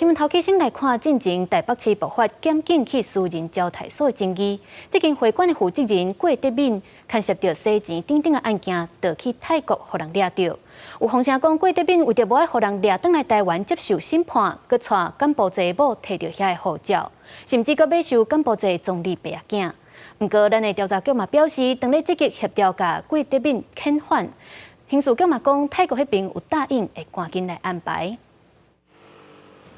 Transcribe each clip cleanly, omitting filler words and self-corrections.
新聞頭起先來看，進前台北市爆發檢警去私人招待所的爭議。這間會館的負責人郭德敏牽涉著洗錢等等的案件，逃去泰國予人掠著。有風聲講，郭德敏為著無愛予人掠轉來台灣接受審判，閣帶柬埔寨某提著遐的護照，甚至閣買收柬埔寨總理伯仔囝。毋過，咱的調查局嘛表示，當咧積極協調共郭德敏遣返。刑事局嘛講，泰國彼邊有答應會趕緊來安排。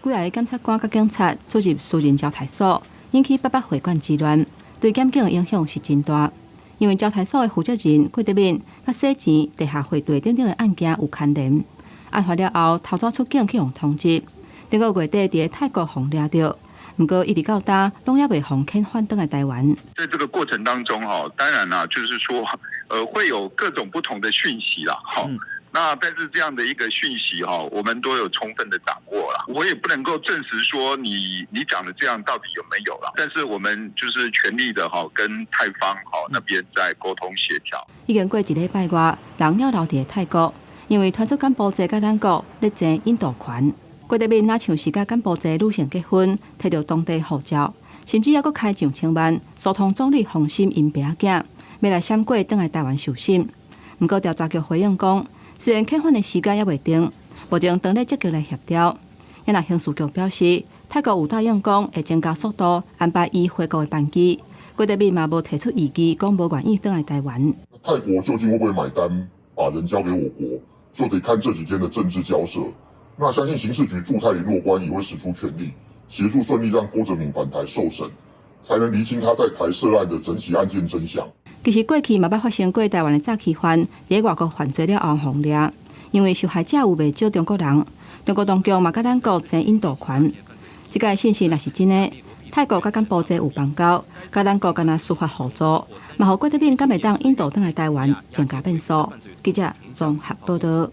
幾个檢察官佮警察出入私人招待所，引起八八會館之亂，對檢警的影響是真大。因為招待所的負責人郭德敏，佮洗錢、地下匯兌等等的案件有牽連。案發了後，逃走出境去予通緝，頂個月底佇泰國予掠著。毋過一直到今，攏猶未予遣返轉來台灣。在這個過程當中，哈，當然啦，就是說，會有各種不同的訊息啦，哈。那但是這樣的一個訊息，哈，我們都有充分的掌握啦。我也不能夠證實說你講的這樣到底有沒有啦。但是我們就是全力的哈，跟泰方哈那邊在溝通協調。已經過一禮拜外，人猶留佇泰國，因為傳出柬埔寨佮咱國咧爭引渡權。郭德敏若像是佮柬埔寨女性結婚，提著當地護照，甚至猶閣開上千萬，疏通總理洪森𪜶爸仔囝，欲來閃過轉來台灣受審。毋過調查局回應講，雖然遣返的時間猶未定，目前當咧積極來協調。也若刑事局表示，泰國有答應講會增加速度安排伊回國的班機。郭德敏嘛無提出異議，講無願意轉來台灣。泰國究竟會不會買單，把人交給我國，就得看這幾天的政治交涉。那相信刑事局駐泰聯絡官也會使出全力，協助順利讓郭哲敏返台受審，才能釐清他在台涉案的整起案件真相。其實過去嘛捌發生過台灣的詐欺犯佇外國犯罪了後予掠，因為受害者有袂少中國人，中國當局嘛佮咱國爭引渡權。這個信息若是真的，泰國佮柬埔寨有邦交，佮咱國敢若司法互助，嘛予郭德敏敢會當引渡轉來台灣，增加變數。記者綜合報道。